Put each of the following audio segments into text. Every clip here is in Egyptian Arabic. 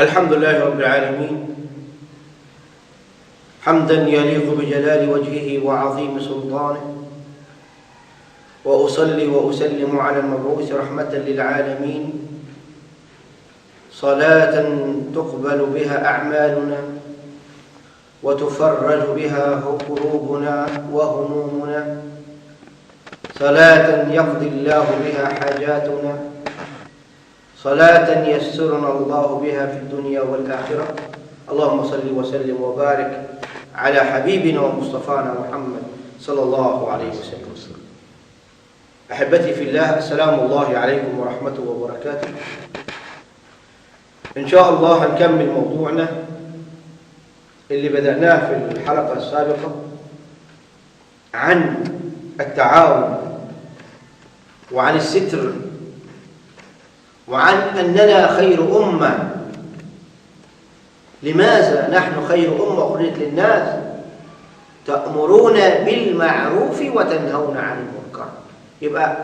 الحمد لله رب العالمين، حمدا يليق بجلال وجهه وعظيم سلطانه، وأصلي وأسلم على المبعوث رحمة للعالمين، صلاة تقبل بها أعمالنا وتفرج بها كروبنا وهمومنا، صلاة يقضي الله بها حاجاتنا، صلاة يسرنا الله بها في الدنيا والآخرة. اللهم صل وسلم وبارك على حبيبنا ومصطفانا محمد صلى الله عليه وسلم. أحبتي في الله، السلام الله عليكم ورحمته وبركاته. إن شاء الله هنكمل موضوعنا اللي بدأناه في الحلقة السابقة عن التعاون وعن الستر وعن أننا خير أمة. لماذا نحن خير أمة أخرجت للناس؟ تأمرون بالمعروف وتنهون عن المنكر. يبقى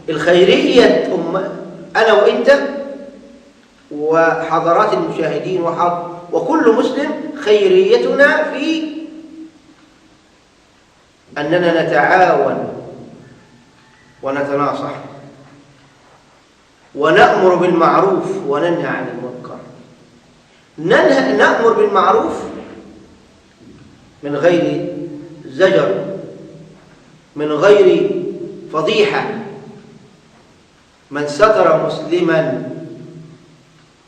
الخيرية أمة، أنا وإنت وحضرات المشاهدين وكل مسلم، خيريتنا في أننا نتعاون ونتناصح ونأمر بالمعروف وننهى عن المنكر. نأمر بالمعروف من غير زجر، من غير فضيحة. من ستر مسلما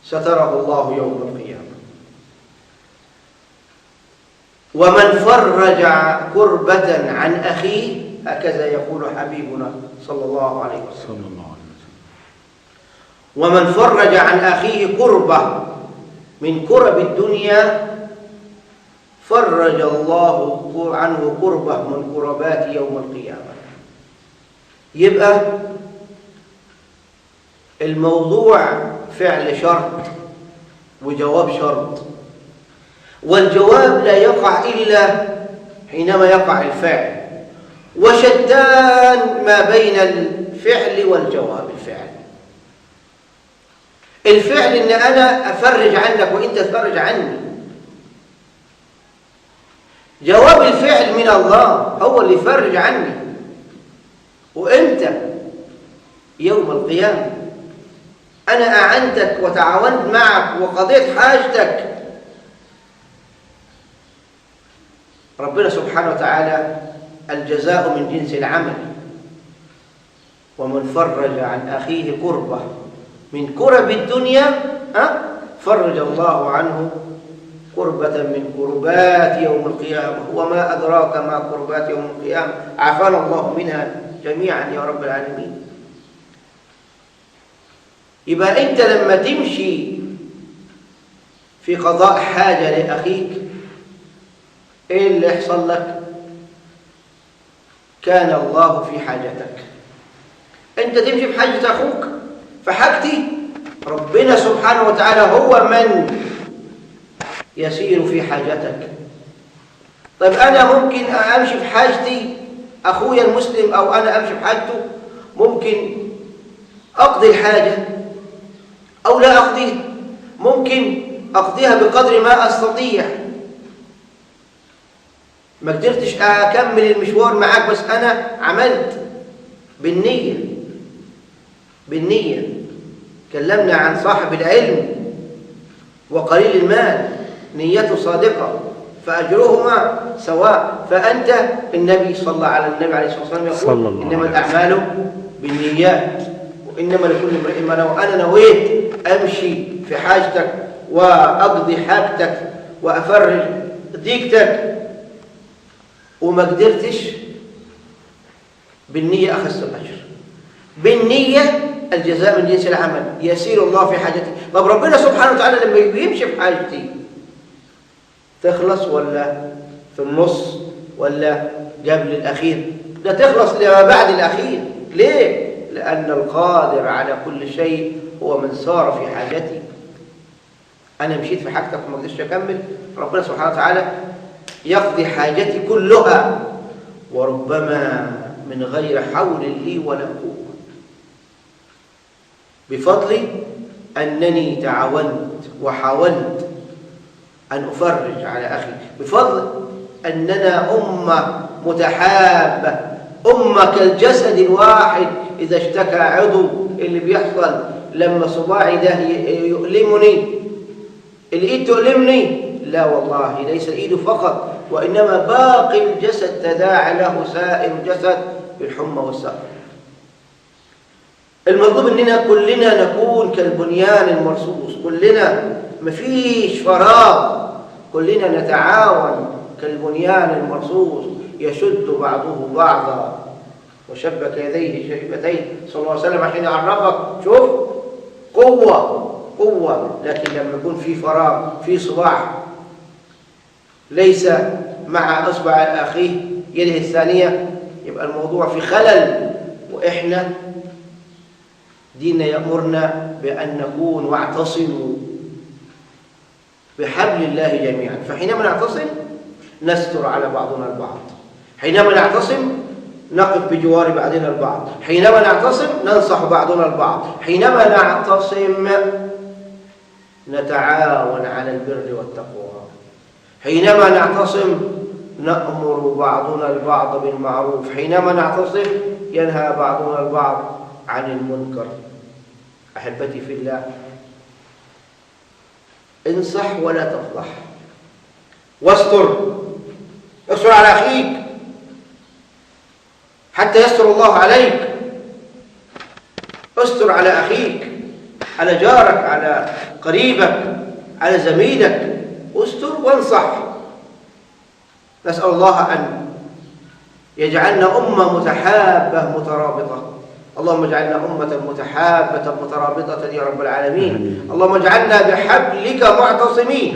ستره الله يوم القيامة، ومن فرج كربة عن أخيه، هكذا يقول حبيبنا صلى الله عليه وسلم، ومن فرج عن أخيه كربة من كرب الدنيا فرج الله عنه كربة من كربات يوم القيامة. يبقى الموضوع فعل شرط وجواب شرط، والجواب لا يقع إلا حينما يقع الفعل، وشتان ما بين الفعل والجواب. الفعل إن أنا أفرج عنك وإنت تفرج عني. جواب الفعل من الله، هو اللي يفرج عني. وإمتى؟ يوم القيامة. أنا أعنتك وتعاونت معك وقضيت حاجتك. ربنا سبحانه وتعالى الجزاء من جنس العمل. ومن فرج عن أخيه كربة من كرب الدنيا فرج الله عنه كربة من كربات يوم القيامة. وما أدراك ما كربات يوم القيامة، عافانا الله منها جميعا يا رب العالمين. يبقى أنت لما تمشي في قضاء حاجة لأخيك، إيه اللي يحصل لك؟ كان الله في حاجتك. أنت تمشي في حاجة أخوك، فحاجتي ربنا سبحانه وتعالى هو من يسير في حاجتك. طيب أنا ممكن أمشي في حاجتي أخويا المسلم، أو أنا أمشي في حاجته، ممكن أقضي الحاجة أو لا أقضيها، ممكن أقضيها بقدر ما أستطيع. ما قدرتش أكمل المشوار معاك، بس أنا عملت بالنية. بالنية. كلمنا عن صاحب العلم وقليل المال، نيته صادقة فأجرهما سواء. فأنت النبي صلى على النبي عليه الصلاة والسلام يقول إنما الأعمال بالنيات وإنما لكل امرئ ما نوى. أنا نويت أمشي في حاجتك وأقضي حاجتك وأفرج ضيقتك وما قدرتش، بالنية أخذت الأجر. بالنية الجزاء من جنس العمل، يسير الله في حاجتي. طب ربنا سبحانه وتعالى لما يمشي في حاجتي تخلص ولا في النص ولا قبل الأخير؟ لا، تخلص لما بعد الأخير. ليه؟ لأن القادر على كل شيء هو من سار في حاجتي. أنا مشيت في حاجتك وما قدرتش أكمل، ربنا سبحانه وتعالى يقضي حاجتي كلها، وربما من غير حول لي ولا قوة، بفضل أنني تعاونت وحاولت أن أفرج على أخي، بفضل أننا أمة متحابة، أمة كالجسد الواحد. إذا اشتكى عضو، اللي بيحصل لما صباعي ده يؤلمني، الإيد تؤلمني، لا والله ليس الإيد فقط، وإنما باقي الجسد تداعى له سائر الجسد بالحمى والسهر. المطلوب أننا كلنا نكون كالبنيان المرصوص، كلنا مفيش فراغ، كلنا نتعاون كالبنيان المرصوص يشد بعضه بعضا. وشبك يديه شبتين صلى الله عليه وسلم عشان يعرفك، شوف قوة قوة. لكن لما يكون في فراغ، في صباع ليس مع أصبع أخيه يده الثانية، يبقى الموضوع في خلل. وإحنا ديننا يأمرنا بأن نكون واعتصموا بحبل الله جميعا. فحينما نعتصم نستر على بعضنا البعض، حينما نعتصم نقف بجوار بعضنا البعض، حينما نعتصم ننصح بعضنا البعض، حينما نعتصم نتعاون على البر والتقوى، حينما نعتصم نأمر بعضنا البعض بالمعروف، حينما نعتصم ينهى بعضنا البعض عن المنكر. أحبتي في الله، انصح ولا تفضح، واستر، استر على أخيك حتى يستر الله عليك. استر على أخيك، على جارك، على قريبك، على زميلك، استر وانصح. نسأل الله أن يجعلنا أمة متحابة مترابطة. اللهم اجعلنا أمة متحابة مترابطة يا رب العالمين. اللهم اجعلنا بحبلك معتصمين.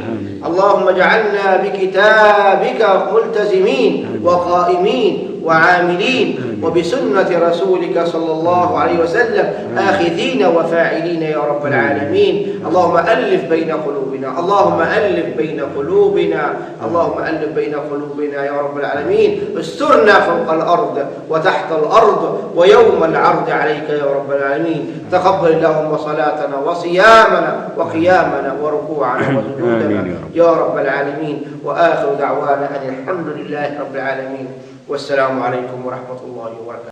اللهم اجعلنا بكتابك ملتزمين وقائمين وعاملين، وبسنة رسولك صلى الله عليه وسلم آخذين وفاعلين يا رب العالمين. اللهم ألف بين قلوبنا، اللهم ألف بين قلوبنا، اللهم ألف بين قلوبنا يا رب العالمين. استرنا فوق الأرض وتحت الأرض ويوم العرض عليك يا رب العالمين. تقبل اللهم صلاتنا وصيامنا وقيامنا وركوعنا وسجودنا يا رب العالمين. وآخر دعوانا أن الحمد لله رب العالمين، والسلام عليكم ورحمة الله وبركاته.